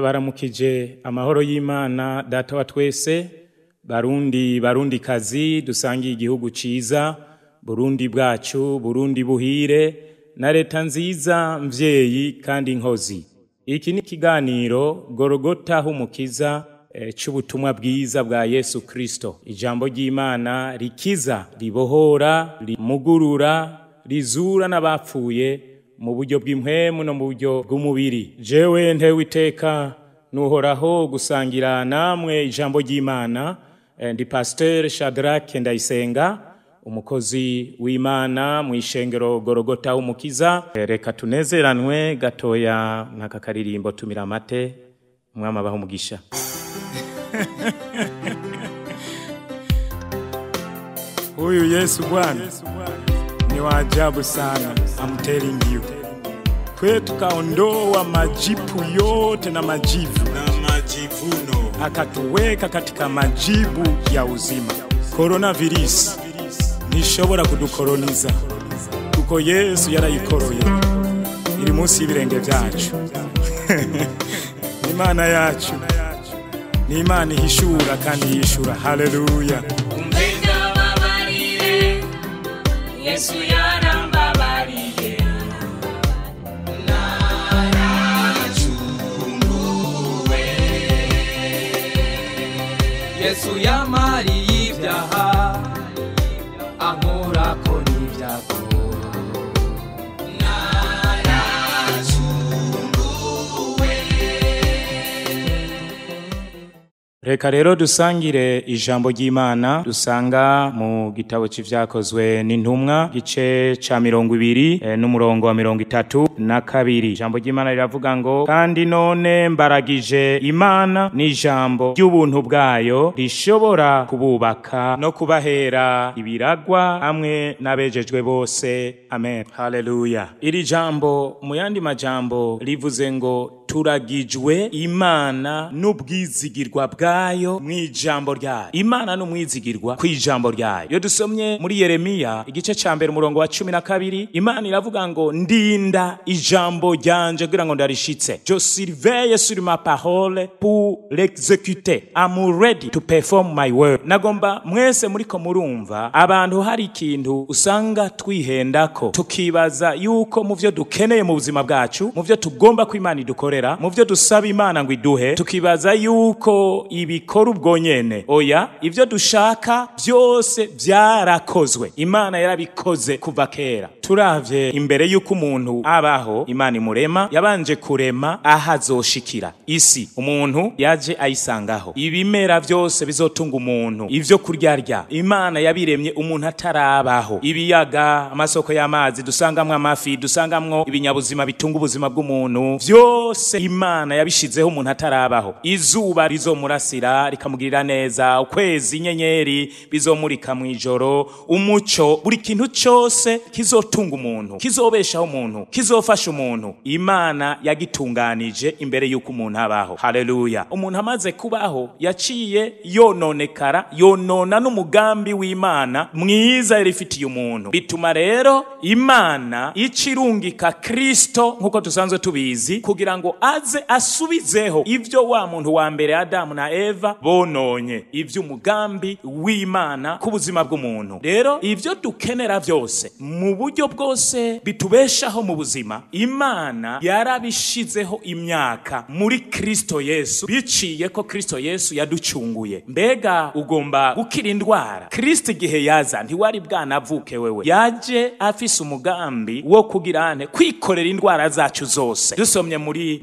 Ndabaramukije amahoro y'Imana data wa twese, Barundi Barundikazi dusangiye igihugu ciza, Burundi bwacu, Burundi buhire na leta nziza mvyeyi kandi nkozi. Iki ni ikiganiro Gorogota h'Umukiza c'ubutumwa bwiza bwa Yesu Kristo. Ijambo ry'Imana rikiza, ribohora, rimugurura, rizura n'abapfuye mu buryo bw'impwemu no mu buryo bw'umubiri. Jewe ntewe iteka nuhoraho gusangira namwe ijambo ry'Imana. Ndi Pasteur Shadrach Ndayisenga, umukozi w'Imana mu ishengero Gorogota h'Umukiza. Reka tunezeranwe gatoya n'aka karirimbo tumira amate, Umwami abahe umugisha. Huyu Yesu Bwana ni wa ajabu sana, I'm telling you. Kwetu kaondoa majipu yote na majivu na majivuno, akatuweka katika majibu ya uzima. Coronavirus ntishobora kudukoroniza kuko Yesu yarayikoroye, iri munsi y'ibirenge byacu. Imana yacu ni Imana ihishura kandi yishura. Haleluya. Umbe Yesu yarambabariye, naracunguwe. Yesu yamariye ibyaha, ankurako n'ibyago. Naracunguwe. Reka rero dusangire ijambo ry'Imana dusanga mu gitabo c'ivyakozwe n'intumwa, gice ca 20 n'umurongo wa 32. Ijambo ry'Imana riravuga ngo: kandi none mbaragije Imana n'ijambo ry'ubuntu bwayo rishobora kububaka no kubahera ibiragwa hamwe n'abejejwe bose. Amen. Haleluya. Iri jambo mu yandi majambo rivuze ngo turagijwe Imana n'ubwizigirwa bwayo mw'ijambo ryayo. Imana n'umwizigirwa kw'ijambo ryayo. Iyo dusomye muri Yeremiya igice ca mbere umurongo wa 12, Imana iravuga ngo ndinda ijambo ryanje kugira ngo ndarishitse. Je surveille sur ma parole pour l'exécuter. I'm ready to perform my word. Nagomba mwese muriko murumva abantu hari ikintu usanga twihendako, tukibaza yuko mu vyo dukeneye mu buzima bwacu, mu vyo tugomba ko Imana idukorera, mu vyo dusaba Imana ngo iduhe, tukibaza yuko ibikora ubwo nyene. Oya, ivyo dushaka byose byarakozwe. Imana yarabikoze kuva kera. Turavye imbere yuko umuntu abaho, Imana imurema, yabanje kurema ahazoshikira isi. Umuntu yaje ayisangaho ibimera byose bizotunga umuntu, ivyo kuryarya Imana yabiremye umuntu atarabaho. Ibiyaga, amasoko y'amazi dusangamwo amafi, dusangamwo ibinyabuzima bitunga ubuzima bw'umuntu, byose Imana yabishizeho umuntu atarabaho. Izuba rizomurasira rikamugirira neza, ukwezi, inyenyeri bizomurika mw'ijoro, umuco, buri kintu cyose kizotunga umuntu, kizobeshaho umuntu, kizofasha umuntu, Imana yagitunganije imbere yuko umuntu abaho. Haleluya. Umuntu amaze kubaho yaciye yononekara, yonona n'umugambi w'Imana mwiza yarifitiye umuntu. Bituma rero Imana icirungika Kristo nkuko dusanzwe tubizi, kugira ngo aze asubizeho ivyo wa muntu wa mbere Adamu na Eva bononye, ivyo umugambi w'Imana ku buzima bw'umuntu. Rero ivyo dukenera vyose mu buryo bwose bitubeshaho mu buzima, Imana yarabishizeho imyaka muri Kristo Yesu, biciye ko Kristo Yesu yaducunguye. Mbega ugomba gukira indwara, Kristo igihe yaza ntiwari bwanavuke wewe, yaje afise umugambi wo kugira ane kwikorera indwara zacu zose. Dusomye muri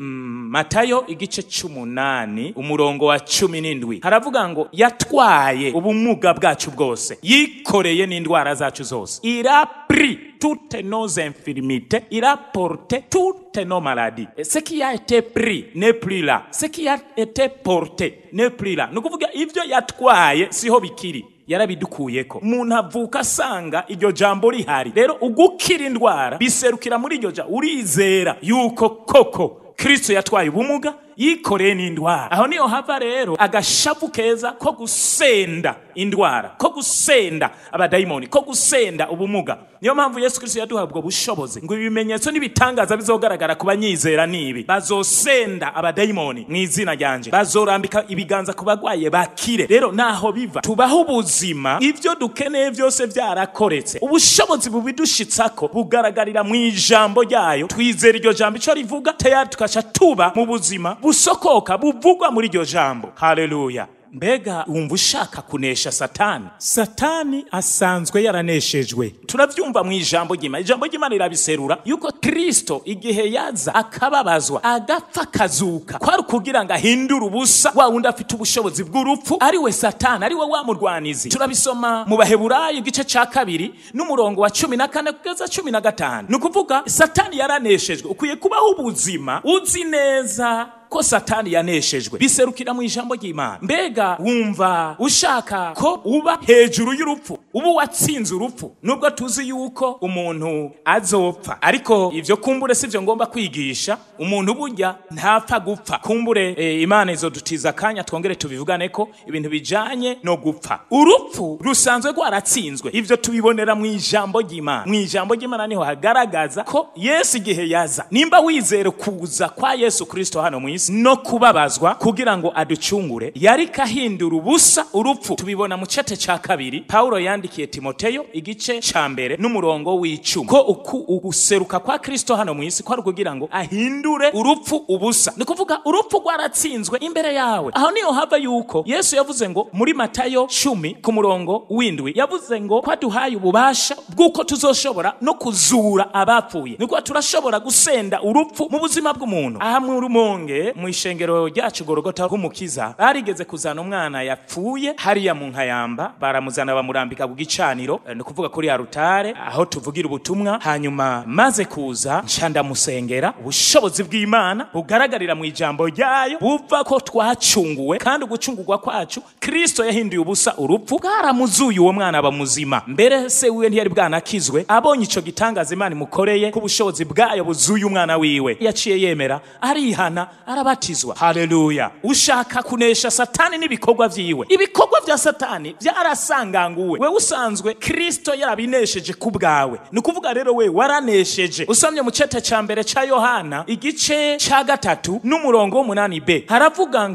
Matayo igice 8 umurongo wa 17, haravuga ngo yatwaye ubumuga bwacu bwose, yikoreye n'indwara zacu zose. Il a pris toutes nos infirmités, il a porté toutes nos maladies. Et ce qui a été pris n'est plus là, ce qui a été porté n'est plus là. Nukuvuga ivyo yatwaye siho bikiri, yarabidukuyeko. Umuntu avuka asanga iryo jambo rihari. Rero ugukira indwara biserukira muri iryo jambo, urizera yuko koko Kristo yatwaye ubumuga, Yikoreye n'indwara. Aho niho hava rero agashavu keza ko gusenda indwara, ko gusenda abadayimoni, ko gusenda ubumuga. Niyo mpamvu Yesu Kristo yaduha ubwo bushobozi ngo ibimenyetso n'ibitangaza bizogaragara ku banyizera nibi: bazosenda abadayimoni mu izina ryanje, bazorambika ibiganza ku bagwaye bakire. Rero naho biva tubaho ubuzima, ivyo dukeneye byose byarakoretse. Ubushobozi bubidushitsako bugaragarira mu ijambo ryayo. Twizera iryo jambo ico rivuga, tayari tukaca tuba mu buzima busokoka buvugwa muri iryo jambo. Haleluya! Mbega wumva ushaka kunesha Satani? Satani asanzwe yaraneshejwe. Turavyumva mu ijambo ry'Imana. Ijambo ry'Imana rirabiserura yuko Kristo igihe yaza akababazwa, agapfa, akazuka, kwari kugira ngo ahindure ubusa wa wundi afite ubushobozi bw'urupfu, ari we Satani, ari we wa murwanizi. Turabisoma mu Baheburayo igice ca 2 n'umurongo wa 14 kugeza 15. Ni ukuvuga Satani yaraneshejwe. Ukwiye kubaho ubuzima uzi neza ko Satani yaneshejwe, biserukira mu ijambo ry'Imana. Mbega wumva ushaka ko uba hejuru y'urupfu, ubu watsinze urupfu? Nubwo tuzi yuko umuntu azopfa, ariko ivyo kumbure sivyo ngomba kwigisha. Umuntu burya ntapfa gupfa. Kumbure Imana izodutiza akanya twongere tubivugane ko ibintu bijanye no gupfa. Urupfu rusanzwe rwaratsinzwe. Ivyo tubibonera mu ijambo ry'Imana. Mu ijambo ry'Imana niho hagaragaza ko Yesu igihe yaza, nimba wizere kuza kwa Yesu Kristo hano mu isi no kubabazwa kugira ngo aducungure, yariko ahindura ubusa urupfu. Tubibona mu cete ca 2 Paulo yandikiye Timoteyo igice ca 1 n'umurongo w'10, ko uguseruka kwa Kristo hano mu isi kwari kugira ngo ahindure urupfu ubusa. Ni kuvuga urupfu rwaratsinzwe imbere yawe. Aho niho hava yuko Yesu yavuze ngo muri Matayo 10 ku murongo w'7, yavuze ngo ko aduhaye ububasha bw'uko tuzoshobora no kuzura abapfuye. Niko turashobora gusenda urupfu mu buzima bw'umuntu. Aha mu Rumonge, mu ishengero ryacu Gorogota h'Umukiza, barigeze kuzana umwana yapfuye hariya mu Nkayamba, baramuzana bamurambika ku gicaniro, ni kuvuga kuri arutare aho tuvugira ubutumwa. Hanyuma maze kuza nca ndamusengera. Ubushobozi bw'Imana bugaragarira mu ijambo ryayo buva ko twacunguwe, kandi ugucungurwa kwacu Kristo yahinduye ubusa urupfu, bwaramuzuye uwo mwana aba muzima. Mbere se wiwe ntiyari bwanakizwe, abonye ico gitangaza Imana imukoreye, ko ubushobozi bwayo buzuye umwana wiwe, yaciye yemera, arihana, arabatizwa. Haleluya! Ushaka kunesha Satani n'ibikorwa vyiwe? Ibikorwa vya Satani byarasanganguwe. Wewe usanzwe Kristo yarabinesheje ku bwawe. Ni ukuvuga rero we waranesheje. Usomye mu cete ca 1 ca Yohana igice ca 3 n'umurongo w'8b, haravuga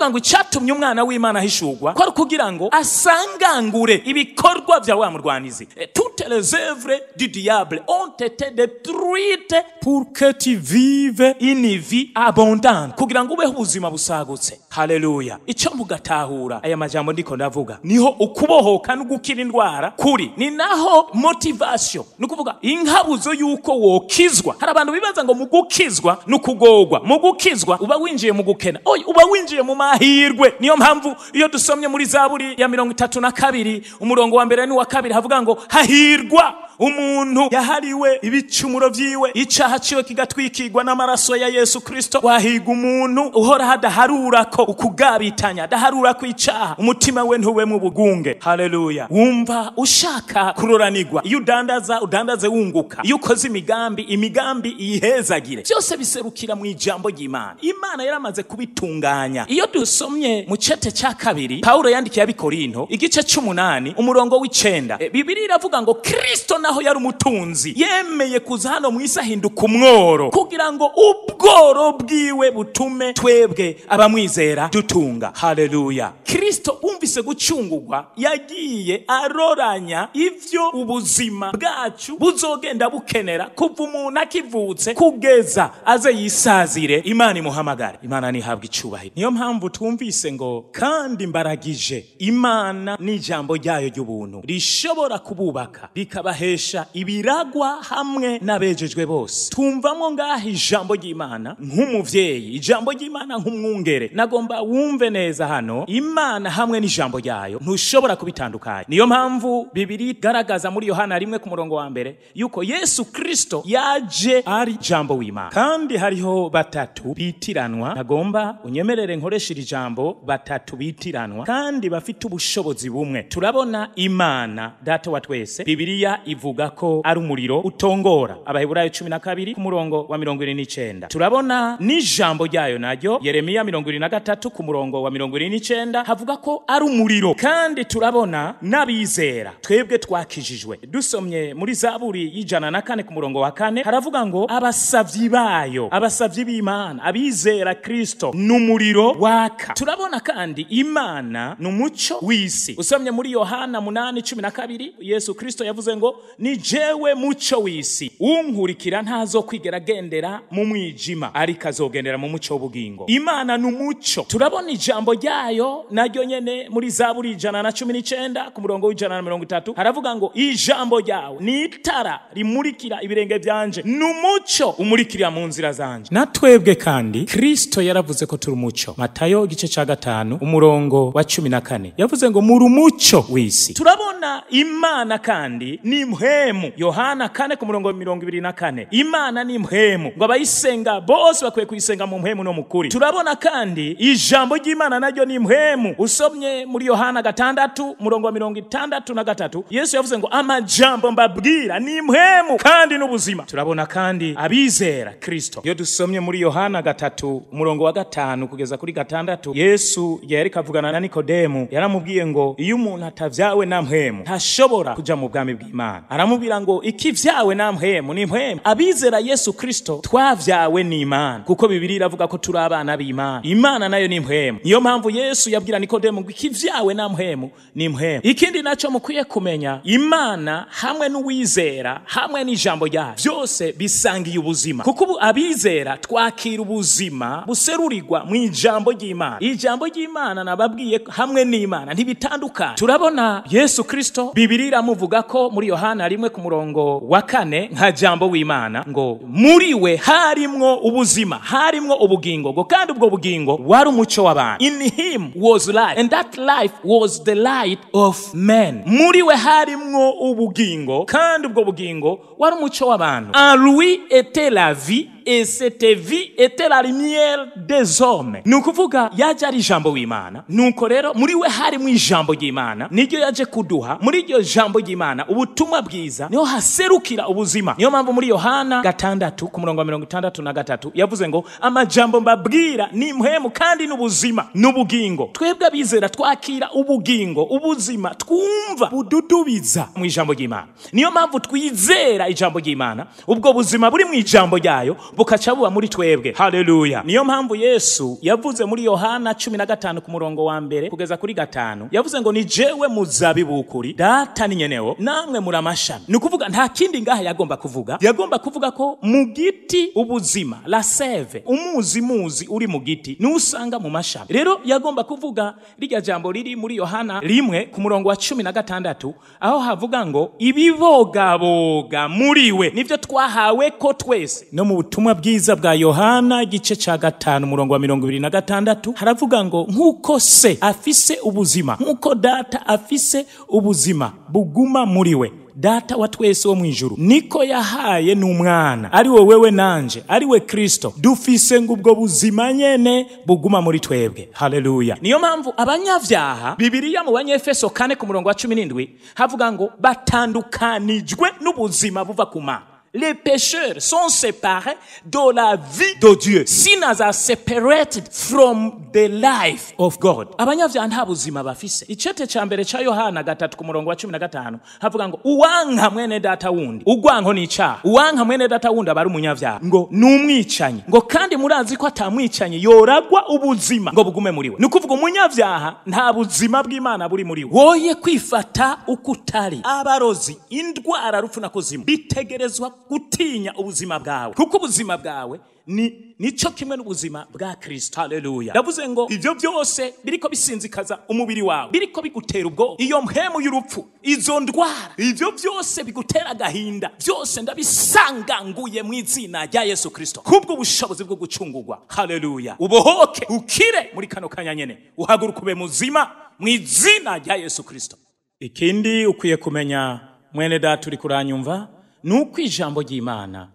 ngo icatumye umwana w'Imana ahishurwa ko ari kugira ngo asangangure ibikorwa vya wa murwanizi. Toutes les œuvres du diable ont été détruites pour que tu vives une vie abondante, kugira ngo ubeho ubuzima busagutse. Haleluya! Ico mugatahura aya majambo ndiko ndavuga, niho ukubohoka no gukira indwara kuri, ni naho motivation, ni ukuvuga inkabuzo yuko wokizwa. Hari abantu bibaza ngo mu gukizwa no kugogwa, mu gukizwa uba winjiye mu gukena, oya, uba winjiye mu mahirwe. Niyo mpamvu iyo dusomye muri Zaburi ya 32 umurongo wa 1 n'uwa 2 havuga ngo hahirwa umuntu yahariwe ibicumuro vyiwe, icaha ciwe kigatwikirwa n'amaraso ya Yesu Kristo. Wahiga umuntu uhora hadaharura ko ukugabitanya, adaharura ko icaha, umutima we ntuwe mu bugunge. Haleluya! Wumva ushaka kuroranirwa? Iyo udandaza, udandaze wunguka. Iyo ukoze imigambi, imigambi iyihezagire. Byose biserukira mu ijambo ry'Imana. Imana yaramaze kubitunganya. Iyo dusomye mu cete ca 2 Paulo yandikiye abikorinto igice c'8 umurongo w'9, Bibiliya iravuga ngo Kristo naho yari umutunzi, yemeye kuza hano mu isi ahinduka umworo, kugira ngo ubworo bwiwe butume twebwe abamwizera dutunga. Haleluya! Kristo wumvise gucungurwa, yagiye aroranya ivyo ubuzima bwacu buzogenda bukenera kuva umuntu akivutse kugeza aze yisazire, Imana imuhamagare. Imana nihabwe icubahiro. Niyo mpamvu twumvise ngo kandi mbaragije Imana n'ijambo ryayo ry'ubuntu rishobora kububaka rikabahesha ibiragwa hamwe n'abejejwe bose. Twumvamo ngaha ijambo ry'Imana nk'umuvyeyi, ijambo ry'Imana nk'umwungere. Nagomba wumve neza hano, Imana hamwe n'ijambo ryayo ntushobora kubitandukanya. Niyo mpamvu Bibiliya igaragaza muri Yohana 1 ku murongo wa 1 yuko Yesu Kristo yaje ari jambo w'Imana. Kandi hariho batatu bitiranwa. Nagomba unyemerere nkoresha iri jambo batatu bitiranwa kandi bafite ubushobozi bumwe. Turabona Imana Data wa twese, Bibiliya ivuga ivuga ko ari umuriro utongora. Abaheburayo 12 ku murongo wa 29. Turabona n'ijambo ryayo naryo Yeremiya 23 ku murongo wa 29 havuga ko ari umuriro. Kandi turabona n'abizera twebwe twakijijwe. Dusomye muri Zaburi y'104 ku murongo wa 4 haravuga ngo abasavyi bayo, abasavyi b'Imana, abizera Kristo n'umuriro waka. Turabona kandi Imana n'umuco w'isi. Usomye muri Yohana 8:12 Yesu Kristo yavuze ngo ni jewe muco w'isi, unkurikira ntazokwigera agendera mu mwijima ariko azogendera mu muco w'ubugingo. Imana n'umuco. Turabona ijambo ryayo naryo nyene muri Zaburi 119 ku murongo w'130 haravuga ngo ijambo ryawe ni itara rimurikira ibirenge byanje, n'umuco umurikira mu nzira zanje. Natwebwe kandi Kristo yaravuze ko turi umuco. Matayo igice ca 5 umurongo wa 14 yavuze ngo muri umuco w'isi. Turabona Imana kandi ni mpwemu. Yohana 4 ku murongo wa 24 Imana ni mpwemu, ngo abayisenga bose bakwiye kuyisenga mu mpwemu no mukuri. Turabona kandi ijambo ry'Imana naryo ni mpwemu. Usomye muri Yohana 6 murongo wa 63 Yesu yavuze ngo amajambo mbabwira ni mpwemu kandi n'ubuzima. Turabona kandi abizera Kristo. Iyo dusomye muri Yohana 3 umurongo wa 5 kugeza kuri 6 Yesu yariko avugana na Nikodemu, yaramubwiye ngo iyo umuntu atavyawe na mpwemu ntashobora kuja mu bwami bw'Imana. Aramubwira ngo ikivyawe na mpwemu ni mpwemu. Abizera Yesu Kristo twavyawe n'Imana, kuko Bibiliya iravuga ko turi abana b'Imana. Imana nayo ni mpwemu. Niyo mpamvu Yesu yabwira Nikodemu ngo ikivyawe na mpwemu ni mpwemu. Ikindi naco mukwiye kumenya, Imana hamwe n'uwizera hamwe n'ijambo ryayo byose bisangiye ubuzima, kuko ubu abizera twakira ubuzima buserurirwa mu ijambo ry'Imana. Ijambo ry'Imana nababwiye hamwe n'Imana ntibitandukana. Turabona Yesu Kristo Bibiliya iramuvuga ko muri Yohana 1 ku murongo wa 4 nka jambo w'Imana ngo muri we harimwo ubuzima, harimwo ubugingo, ngo kandi ubwo bugingo wari umuco w'abantu. In him was life and that life was the light of men. Muri we harimwo ubugingo kandi ubwo bugingo wari umuco w'abantu. En lui était la vie et cette vie était la lumière des hommes. Nukuvuga yaje ari ijambo w'Imana. Nuko rero muri we harimo ijambo ry'Imana niryo yaje kuduha. Muri iryo jambo ry'Imana ubutumwa bwiza niho haserukira ubuzima. Niyo mpamvu muri Yohana 6 ku murongo wa 63 yavuze ngo amajambo mbabwira ni mpwemu kandi n'ubuzima n'ubugingo. Twebwe abizera twakira ubugingo, ubuzima twumva bududubiza mu ijambo ry'Imana. Niyo mpamvu twizera ijambo ry'Imana, ubwo buzima buri mu ijambo ryayo bukaca buba muri twebwe. Haleluya. Niyo mpamvu Yesu yavuze muri Yohana 15 ku murongo wa 1 kugeza kuri 5 yavuze ngo ni jewe muzabibu w'ukuri, data ni nyenewo, namwe muri amashami. Ni ukuvuga nta kindi ngaha yagomba kuvuga. Yagomba kuvuga ko mu giti ubuzima, la seve, umuzi uri mu giti nusanga mu mashami. Rero yagomba kuvuga rirya jambo riri muri Yohana 1 ku murongo wa 16 aho havuga ngo ibibogaboga muri we nivyo twahawe ko twese. No mu butumwa bwiza bwa Yohana igice ca 5 umurongo wa 26 haravuga ngo nkuko se afise ubuzima, nkuko data afise ubuzima buguma muri we, data wa twese wo mwijuru, niko yahaye n'umwana ari we wewe nanje, ari we Kristo, dufise ngo ubwo buzima nyene buguma muri twebwe. Haleluya. Niyo mpamvu abanyavyaha Bibiliya mu Banyefeso 4 ku murongo wa 17 havuga ngo batandukanijwe n'ubuzima buva ku Mana. Les pécheurs sont séparés de la vie de Dieu. Sinners are separated from the life of God. Abanyavyaha nta buzima bafise. Icete ca mbere ca Yohana 3 ku murongo wa 15 havuga ngo uwanka mwene data wundi, ugwanko ni icaha. Uwanka mwene data wundi aba ari umunyavyaha, ngo numwicanyi, ngo kandi murazi ko atamwicanyi yoragwa ubuzima ngo bugume muri we. Nukuvuga umunyavyaha nta buzima bw'Imana buri muri we. Woye kwifata ukutari, abarozi, indwara, rupfu na kuzimu bitegerezwa gutinya ubuzima bwawe, kuko ubuzima bwawe ni nico kimwe n'ubuzima bwa Kristo. Haleluya. Ndavuze ngo ivyo byose biriko bisinzikaza umubiri wawe, biriko bigutera ubwoba, iyo mpemu y'urupfu, izo ndwara, ivyo byose bigutera agahinda, byose ndabisanganguye mu izina rya Yesu Kristo kubwo ubushobozi bwo gucungurwa. Haleluya. Ubohoke, ukire muri kano kanya nyene, uhaguruke ube muzima mu izina rya Yesu Kristo. Ikindi ukwiye kumenya mwene data uri kuranyumva, nuko ijambo ry'Imana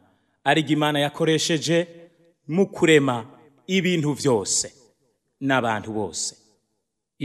ari Imana yakoresheje mu kurema ibintu vyose n'abantu bose.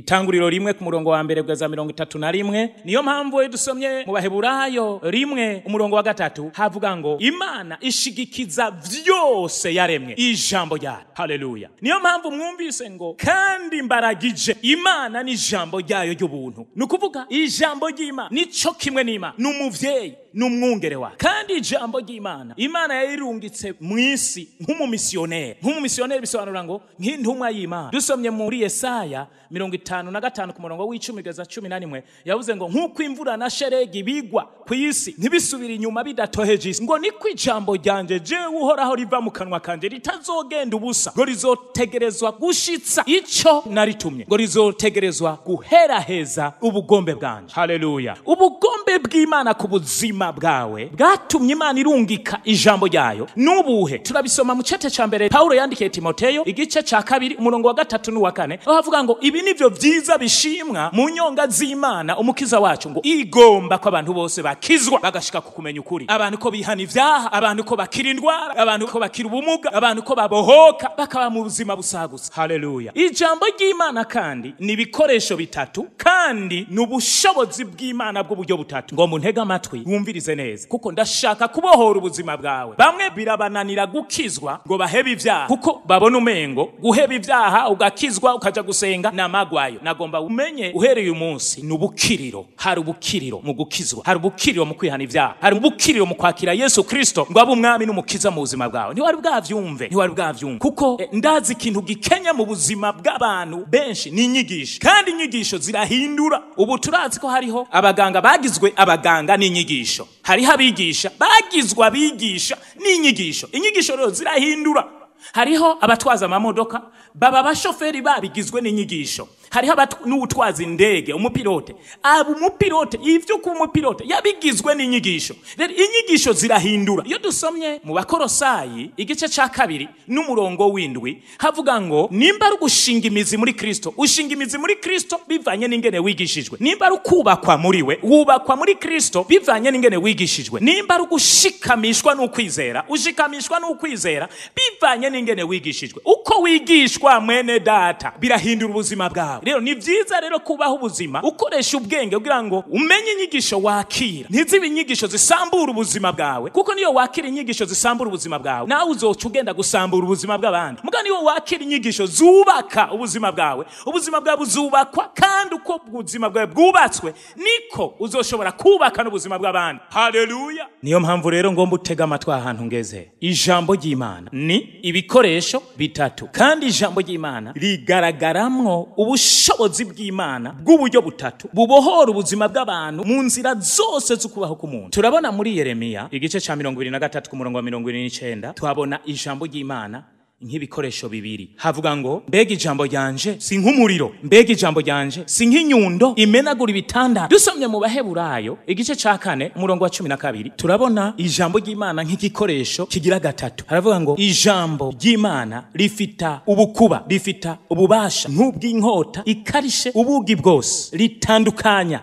Itanguriro 1 ku murongo wa 1 kugeza 31. Niyo mpamvu iyo dusomye mu Baheburayo 1 umurongo wa 3 havuga ngo Imana ishigikiza vyose yaremye ijambo ryayo. Haleluya. Niyo mpamvu mwumvise ngo kandi mbaragije Imana ni ijambo ryayo ry'ubuntu. Nukuvuga ijambo ry'Imana nico kimwe n'Imana, n'umuvyeyi n'umwungere wawe. Kandi ijambo ry'Imana, Imana yayirungitse mw'isi nk'umumisioneri. Nk'umumisioneri bisobanura ngo nk'intumwa y'Imana. Dusomye muri Yesaya 55 ku murongo w'icumi kugeza 11 yavuze ngo nk'uko imvura na sheregi bigwa ku isi ntibisubira inyuma bidatoheje isi, ngo niko ijambo ryanje jewe Uhoraho riva mu kanwa kanje ritazogenda ubusa, ngo rizotegerezwa gushitsa ico naritumye, ngo rizotegerezwa guheraheza ubugombe bwanje. Haleluya. Ubugombe bw'Imana ku buzima bwawe bwatumye Imana irungika ijambo ryayo nubuhe? Turabisoma mu cete ca mbere Paulo yandikiye Timoteyo igice ca 2 umurongo wa 3 n'uwa 4, aho avuga ngo ibi nivyo vyiza bishimwa mu nyonga z'Imana umukiza wacu, ngo igomba ko abantu bose bakizwa bagashika ku kumenya ukuri, abantu ko bihana ivyaha, abantu ko bakira indwara, abantu ko bakira ubumuga, abantu ko babohoka bakaba mu buzima busagutse. Haleluya. Ijambo ry'Imana kandi ni ibikoresho bitatu, kandi n'ubushobozi bw'Imana bw'uburyo butatu. Ngo muntege amatwi wumvirize neza, kuko ndashaka kubohora ubuzima bwawe. Bamwe birabananira gukizwa ngo bahebe ivyaha, kuko babona umengo guheba ivyaha ugakizwa ukaja gusenga namagwayo. Nagomba umenye uhereye umunsi nubukiriro. Hari ubukiriro mu gukizwa, hari ubukiriro mu kwihana ivyaha, hari ubukiriro mu kwakira Yesu Kristo ngo abe umwami n'umukiza mu buzima bwawe. Ntiwari bwavyumve, ntiwari bwavyumve, kuko ndazi ikintu gikenya mu buzima bw'abantu benshi ni inyigisho, kandi inyigisho zirahindura. Ubu turazi ko hariho abaganga bagizwe abaganga n'inyigisho, hariho abigisha bagizwe abigisha n'inyigisho. Inyigisho rero zirahindura. Hariho abatwaza amamodoka baba abashoferi babigizwe n'inyigisho, hariho n'utwaza indege umupilote, aba umupilote ivyo kuba umupilote yabigizwe n'inyigisho. Rero inyigisho zirahindura. Iyo dusomye mu Bakorosayi igice ca 2 n'umurongo w'7 havuga ngo nimba ari ugushinga imizi muri Kristo, ushinga imizi muri Kristo bivanye n'ingene wigishijwe. Nimba ari ukubakwa muri we, wubakwa muri Kristo bivanye n'ingene wigishijwe. Nimba ari ugushikamishwa n'ukwizera, ushikamishwa n'ukwizera bivanye n'ingene wigishijwe. Uko wigishwa mwene data birahindura ubuzima bwawe. Rero ni vyiza rero kubaho ubuzima ukoresha ubwenge kugira ngo umenye inyigisho wakira, ntizibe inyigisho zisambura ubuzima bwawe, kuko niyo wakira inyigisho zisambura ubuzima bwawe nawe uzoca ugenda gusambura ubuzima bw'abandi. Muga niyo wakira inyigisho zubaka ubuzima bwawe, ubuzima bwawe buzubakwa, kandi uko ubuzima bwawe bwubatswe niko uzoshobora kubaka n'ubuzima bw'abandi. Haleluya. Niyo mpamvu rero ngomba utega amatwi ahantu ngeze. Ijambo ry'Imana ni ibikoresho bitatu, kandi ijambo ry'Imana rigaragaramwo ubushobozi bw'Imana bw'uburyo butatu bubohora ubuzima bw'abantu mu nzira zose z'ukubaho k'umuntu. Turabona muri Yeremiya igice ca 23 ku murongo wa 29 tuhabona ijambo ry'Imana nk'ibikoresho bibiri. Havuga ngo mbega ijambo ryanje si nk'umuriro, mbega ijambo ryanje si nk'inyundo imenagura ibitanda. Dusomye mu Baheburayo igice ca 4 umurongo wa 12 turabona ijambo ry'Imana nk'igikoresho kigira gatatu. Haravuga ngo ijambo ry'Imana rifita ubukuba, rifita ububasha nk'ubw'inkota ikarishe ubugi bwose, ritandukanya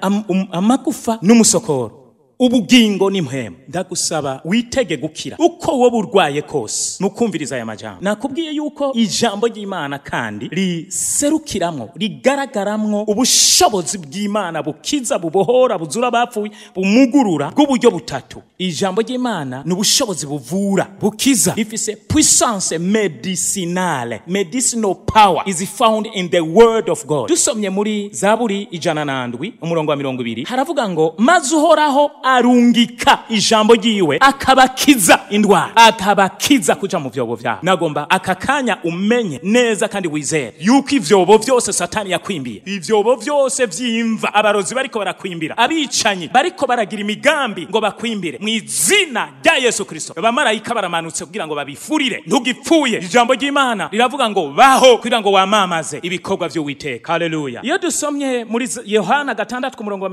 amagufa n'umusokoro, ubugingo n'impwemu. Ndagusaba witege gukira uko wowe urwaye kose mukumviriza aya majambo. Nakubwiye yuko ijambo ry'Imana kandi riserukiramwo, rigaragaramwo ubushobozi bw'Imana bukiza, bubohora, buzura abapfuye, bumugurura bw'uburyo butatu. Ijambo ry'Imana ni ubushobozi buvura, bukiza, rifise puissance medicinale, medicinal power is found in the word of God. Dusomye muri Zaburi 107 umurongo wa 20 haravuga ngo maze Uhoraho arungika ijambo ryiwe akabakiza indwara, akabakiza kuja mu vyobo vyabo. Nagomba aka kanya umenye neza kandi wizere yuko ivyobo vyose Satani yakwimbiye, ivyobo vyose vyimva abarozi bariko barakwimbira, abicanyi bariko baragira imigambi ngo bakwimbire, mu izina rya Yesu Kristo abamarayika baramanutse kugira ngo babifurire. Ntugipfuye. Ijambo ry'Imana riravuga ngo baho kugira ngo wamamaze ibikorwa vy'Uwiteka. Haleluya. Iyo dusomye muri Yohana 6 ku murongo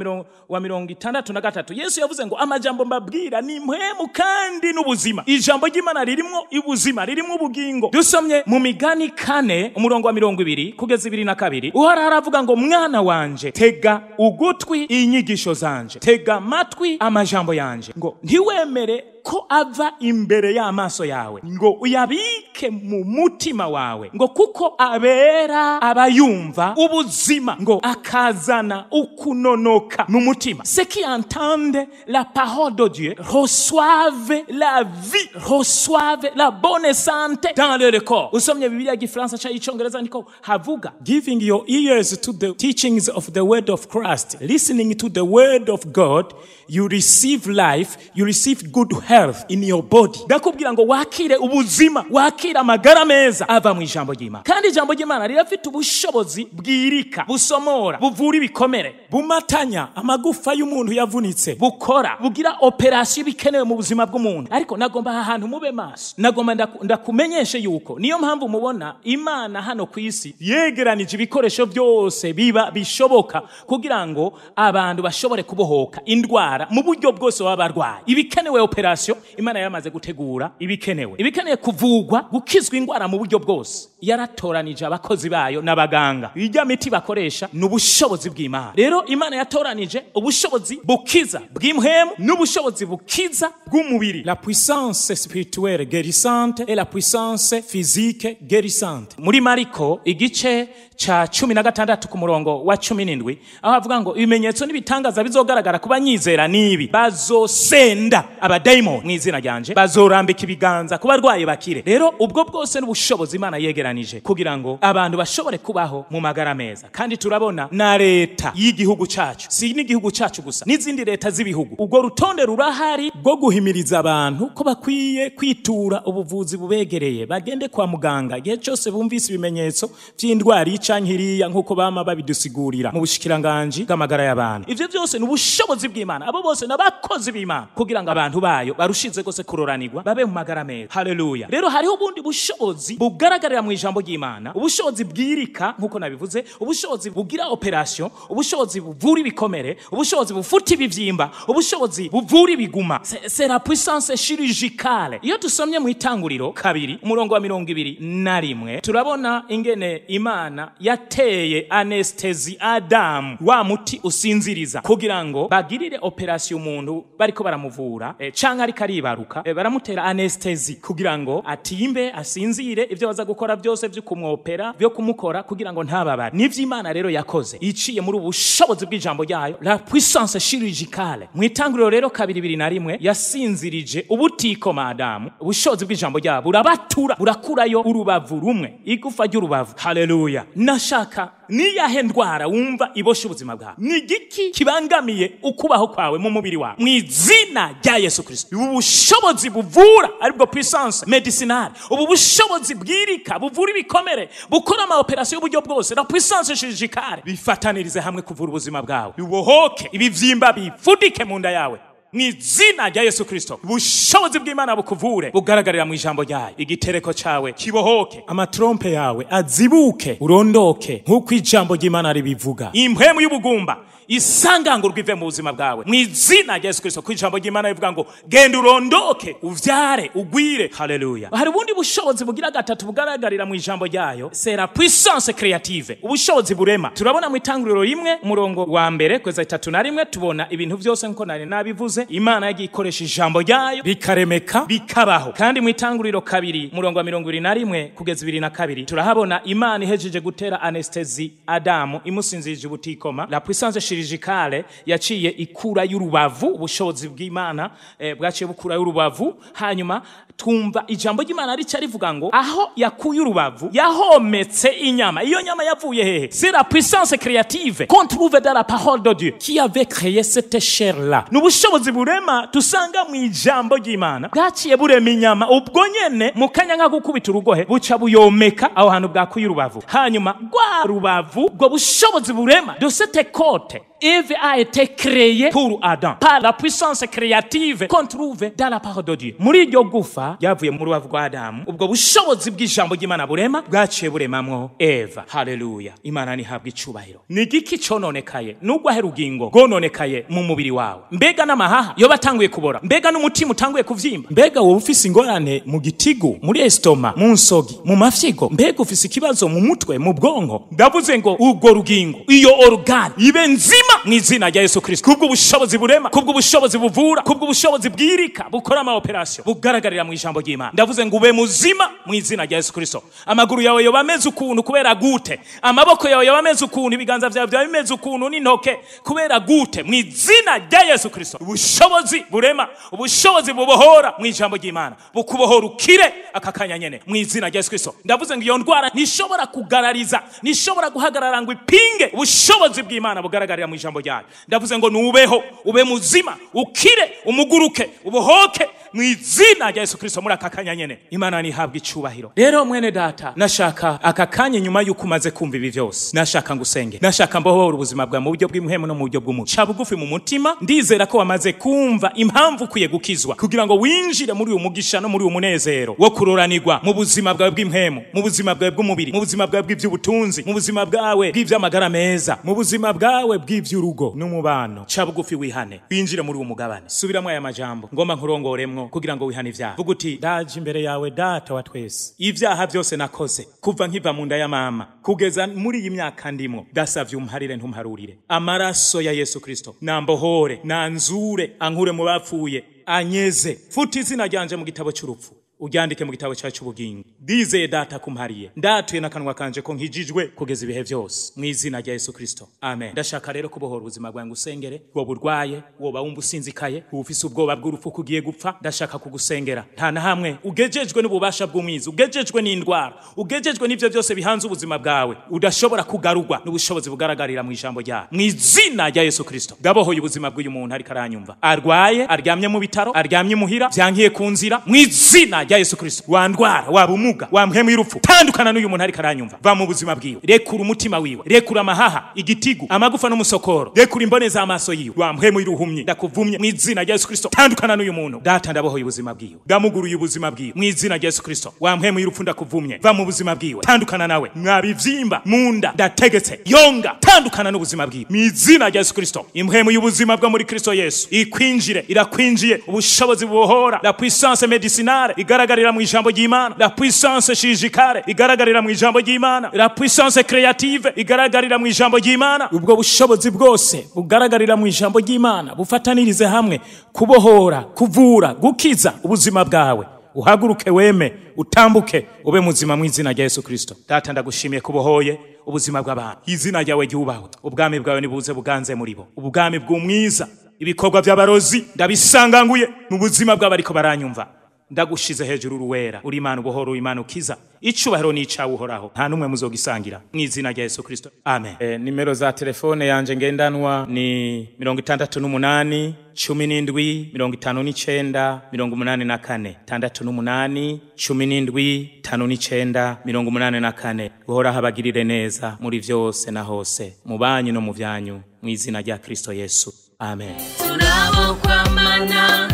wa 63 Yesu yavuze ngo amajambo mbabwira ni impwemu kandi n'ubuzima. Ijambo ry'Imana ririmwo ubuzima, ririmwo ubugingo. Dusomye mu Migani 4 umurongo wa 20 kugeza 22 Uhoraho aravuga ngo mwana wanje tega ugutwi inyigisho zanje, tega amatwi amajambo yanje, ngo ntiwemere Ko ava imbere y'amaso yawe, ngo uyabike mu mutima wawe, ngo kuko abera abayumva ubuzima, ngo akazana ukunonoka mu mutima. Ceux qui entendent la parole de Dieu reçoivent la vie, reçoivent la bonne santé dans leur corps. Usomye Bibiliya y'igifaransa cyangwa icyongereza niko havuga. Giving your ears to the teachings of the word of Christ, listening to the word of God, you receive life, you receive good health in your body. Ndakubwira ngo wakire ubuzima, wakire amagara meza ava mu ijambo ry'Imana. Kandi ijambo ry'Imana rirafite ubushobozi bwirika, busomora, buvura ibikomere, bumatanya amagufa y'umuntu yavunitse, bukora, bugira operasiyo bikenewe mu buzima bw'umuntu. Ariko nagomba aha hantu mube maso, nagomba ndakumenyeshe yuko niyo mpamvu mubona Imana hano ku isi yegeranije ibikoresho byose biba bishoboka kugira ngo abantu bashobore kubohoka indwara mu buryo bwose baba barwaye. Ibikenewe operasiyo Imana yaramaze gutegura, ibikenewe kuvugwa, gukizwa indwara mu buryo bwose. Yaratoranije abakozi bayo n'abaganga. Ijya miti bakoresha ni ubushobozi bw'Imana. Rero Imana yatoranije ubushobozi bukiza bw'impwemu n'ubushobozi bukiza bw'umubiri. La puissance spirituelle guérissante et la puissance physique guérissante. Muri Mariko igice ca 16 ku murongo wa 17, aho avuga ngo ibimenyetso n'ibitangaza bizogaragara kuba nyizera nibi: bazosenda abadaimoni mu izina ryanje, bazorambika ibiganza ku barwayi bakire. Rero ubwo bwose n'ubushobozi Imana yegeranije kugira ngo abantu bashobore kubaho mu magara meza. Kandi turabona na leta y'igihugu cacu, si n'igihugu cacu gusa, n'izindi leta z'ibihugu, ubwo rutonde rurahari rwo guhimiriza abantu ko bakwiye kwitura ubuvuzi bubegereye, bagende kwa muganga igihe cyose bumvise ibimenyetso by'indwara canke iriya, nk'uko bama babidusigurira mu bushikiranganji bw'amagara y'abantu. Ivyo byose ni ubushobozi bw'Imana. Abo bose n'abakozi b'Imana kugira ngo abantu bayo barushize gose kuroranirwa, babe mu magara meza. Haleluya. Rero hariho ubundi bushobozi bugaragarira mu ijambo ry'Imana, ubushobozi bwirika nk'uko nabivuze, ubushobozi bugira operation, ubushobozi buvura ibikomere, ubushobozi bufuta ibivyimba, ubushobozi buvura ibiguma. C'est la puissance chirurgicale. Iyo dusomye mu Itanguriro 2 umurongo wa 21, turabona ingene Imana yateye anestesi Adamu, wa muti usinziriza, kugira ngo bagirire operation umuntu bariko baramuvura, canke ariko aribaruka, baramutera anestesi kugira ngo atimbe, asinzire, ivyo baza gukora byose byo kumwopera, byo kumukora kugira ngo ntababare. Nivyo Imana rero yakoze iciye muri ubushobozi bw'ijambo ryayo, la puissance chirurgicale. Mu Itanguriro rero 2:21, yasinzirije ubutikoma Adamu, ubushobozi bw'ijambo ryayo burabatura, burakurayo urubavu rumwe, igufa ry'urubavu. Haleluya. Nashaka niyahe ndwara wumva iboshe ubuzima bwawe, ni igiki kibangamiye ukubaho kwawe mu mubiri wawe, mu izina rya Yesu Kristo ubushobozi buvura aribwo puissance medicinale, ubu bushobozi bwirika buvura ibikomere, bukora ama operation y'uburyo bwose, la puissance chirurgicale, bifatanirize hamwe kuvura ubuzima bwawe, bibohoke ibivyimba bifudike mu nda yawe mu izina rya Yesu Kristo. Ubushobozi bw'Imana bukuvure bugaragarira mu ijambo ryayo, igitereko cawe kibohoke, amatrompe yawe azibuke, urondoke nk'uko ijambo ry'Imana ribivuga. Impwemu y'ubugumba isangangurwa ive mu buzima bwawe mu izina rya Yesu Kristo, ko ijambo ry'Imana rivuga ngo genda urondoke, uvyare, ugwire. Haleluya. Hari ubundi bushobozi bugira gatatu bugaragarira mu ijambo ryayo, c'est la puissance créative, ubushobozi burema. Turabona mu Itanguriro 1 umurongo wa 1 kugeza 31, tubona ibintu byose nko nari nabivuze. Imana yagiye ikoresha ijambo ryayo bikaremeka, bikabaho. Kandi mu Itanguriro 2 umurongo wa 21 kugeza 22, turahabona Imana ihejeje gutera anestesi Adamu, imusinzirije ubutikoma. La puissance chirurgicale yaciye ikura y'urubavu, ubushobozi bw'Imana bwaciye bukura y'urubavu. Hanyuma tumva ijambo ry'Imana rica rivuga ngo aho yakuye urubavu yahometse inyama. Iyo nyama yavuye hehe? C'est la puissance créative qu'on trouve dans la parole de Dieu qui avait créé cette chair là. N'ubushobozi burema tusanga mu ijambo ry'Imana bwaciye burema inyama ubwo nyene mu kanya nka gukubita urugohe, buca buyomeka aho hantu bwakuye urubavu. Hanyuma rwa rubavu, ubwo bushobozi burema de cette côte, Ève a été créée pour Adam par la puissance créative qu'on trouve dans la parole de Dieu. Muri iryo gufa ryavuye mu rubavu rwa Adamu, ubwo bushobozi bw'ijambo ry'Imana burema bwaciye buremamwo Eva. Haleluya. Imana nihabwa icubahiro. Ni igiki cononekaye nubwo ahera urugingo rwononekaye mu mubiri wawe? Mbega n'amahaha yoba atanguye kubora? Mbega n'umutima utanguye kuvyimba? Mbega wowe ufise ingorane mu gitigu, muri estoma, mu nsogi, mu mafyigo? Mbega ufise ikibazo mu mutwe, mu bwonko? Ndavuze ngo urwo rugingo, iyo organe ibe nzima muzima mu izina rya Yesu Kristo, kubw'ubushobozi burema, kubw'ubushobozi buvura, kubw'ubushobozi bwirika bukora ama operation bugaragarira mu ijambo ry'Imana. Ndavuze ngo ube muzima mu izina rya Yesu Kristo. Amaguru yawe yoba ameze ukuntu kubera gute, amaboko yawe yoba ameze ukuntu, ibiganza vyawe byaba bimeze ukuntu n'intoke kubera gute, mu izina rya Yesu Kristo ubushobozi burema, ubushobozi bubohora mu ijambo ry'Imana bukubohora ukire aka kanya nyene mu izina rya Yesu Kristo. Ndavuze ngo iyo ndwara ntishobora kugarariza, ntishobora guhagarara ngo ipinge ubushobozi bw'Imana bugaragarira mu ijambo ryayo. Ndavuze ngo nubeho, ube muzima, ukire, umuguruke, ubohoke mu izina rya Yesu Kristo muri aka kanya nyene. Imana nihabwe icubahiro. Rero mwene data, nashaka aka kanya nyuma yuko umaze kumva ibi vyose, nashaka ngusenge, nashaka mbohora ubuzima bwawe mu buryo bw'imhemu no mu buryo bw'umuco. Ca bugufi mu mutima, ndizera ko wamaze kumva impamvu ukwiye gukizwa kugira ngo winjire muri uyu mugisha no muri uyu munezero wo kuroranirwa mu buzima bwawe bw'imhemu, mu buzima bwawe bw'umubiri, mu buzima bwawe bw'ivy'ubutunzi, mu buzima bwawe bw'ivy'amagara meza, mu buzima bwawe bw'ivy'urugo n'umubano. Ca bugufi wihane, winjire muri uyu mugabane. Subiramwo aya majambo ngomba nkurongoremwo kugira ngo wihane ivyaha. Vuga uti ndaje imbere yawe data wa twese, ivyaha byose nakoze kuva nkiva mu nda ya mama kugeza muri iyi myaka ndimwo, ndasavye umparire ntumparurire. Amaraso ya Yesu Kristo nambohore, nanzure, ankure mu bapfuye, anyeze, futa izina ryanje mu gitabo cy'urupfu, uryandike mu gitabo cyacu cy'ubugingo. Ndizeye data kumpariye, ndatuye n'akanwa kanje ko nkijijwe kugeza ibihe byose mu izina rya Yesu Kristo, amen. Ndashaka rero kubohora ubuzima bwawe ngusengere. Woba urwaye, woba wumva usinzikaye, ufise ubwoba bw'urupfu kugiye gupfa, ndashaka kugusengera. Nta na hamwe ugejejwe n'ububasha bw'umwiza, ugejejwe n'indwara, ugejejwe n'ivyo byose bihanze ubuzima bwawe, udashobora kugarurwa n'ubushobozi bugaragarira mu ijambo ryawe. Mu izina rya Yesu Kristo ndabohoye ubuzima bw'uyu muntu ariko aranyumva, arwaye, aryamye mu bitaro, aryamye muhira, vyankiye ku nzira. Mu izina rya Yesu Kristo, wandwara, wabumuga, wamhemu y'urupfu, tandukana n'uyu muntu ariko aranyumva, va mu buzima bwiwe, rekura umutima wiwe, rekura amahaha, igitigu, amagufa n'umusokoro, rekura imbone z'amaso yiwe, wamhemu y'uruhumyi, ndakuvumye mu izina rya Yesu Kristo, tandukana n'uyu muntu. Data ndabohoye ubuzima bwiwe, ndamuguruye ubuzima bwiwe mu izina rya Yesu Kristo. Wamhemu y'urupfu ndakuvumye, va mu buzima bwiwe, tandukana nawe. Mwabivyimba munda ndategetse, yonga, tandukana n'ubuzima bwiwe mu izina rya Yesu Kristo. Imhemu y'ubuzima bwo muri Kristo Yesu ikwinjire, irakwinjiye. Ubushobozi bubohora, la puissance médicinale igaragarira mu ijambo ry'Imana, la puissance chirurgicale igaragarira mu ijambo ry'Imana, la puissance créative igaragarira mu ijambo ry'Imana. Ubwo bushobozi bwose bugaragarira mu ijambo ry'Imana bufatanirize hamwe kubohora, kuvura, gukiza ubuzima bwawe. Uhaguruke weme, utambuke, ube muzima mu izina rya Yesu Kristo. Data ndagushimiye kubohoye ubuzima bw'abantu. Izina ryawe ryubahwe, ubwami bwawe nibuze buganze muri bo, ubwami bw'umwiza. Ibikorwa by'abarozi ndabisanganguye mu buzima bw'abariko baranyumva. Ndagushize hejuru uruwera, uri Imana ubohora, uri Imana ukiza. Icubahiro n'icawe uhoraho, nta numwe muzogisangira mu izina rya Yesu Kristo, amen. Nimero za telefone yanje ngendanwa ni 68 17 59 84, 68 17 59 84. Uhoraho abagirire neza muri vyose na hose, mu banyu no mu vyanyu, mu izina rya Kristo Yesu, amen. Tunabokwamana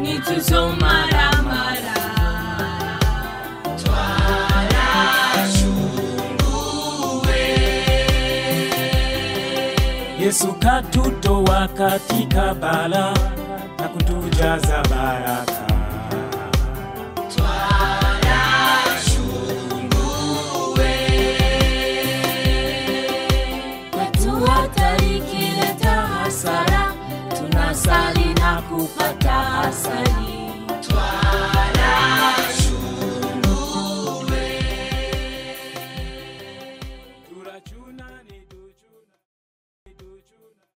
nituzomaramara, twarashunguwe. Yesu katutoa katika bala na kutujaza baraka, twarashunguwe. Kwetu hatari ikileta hasara, tunasali na kupata asali.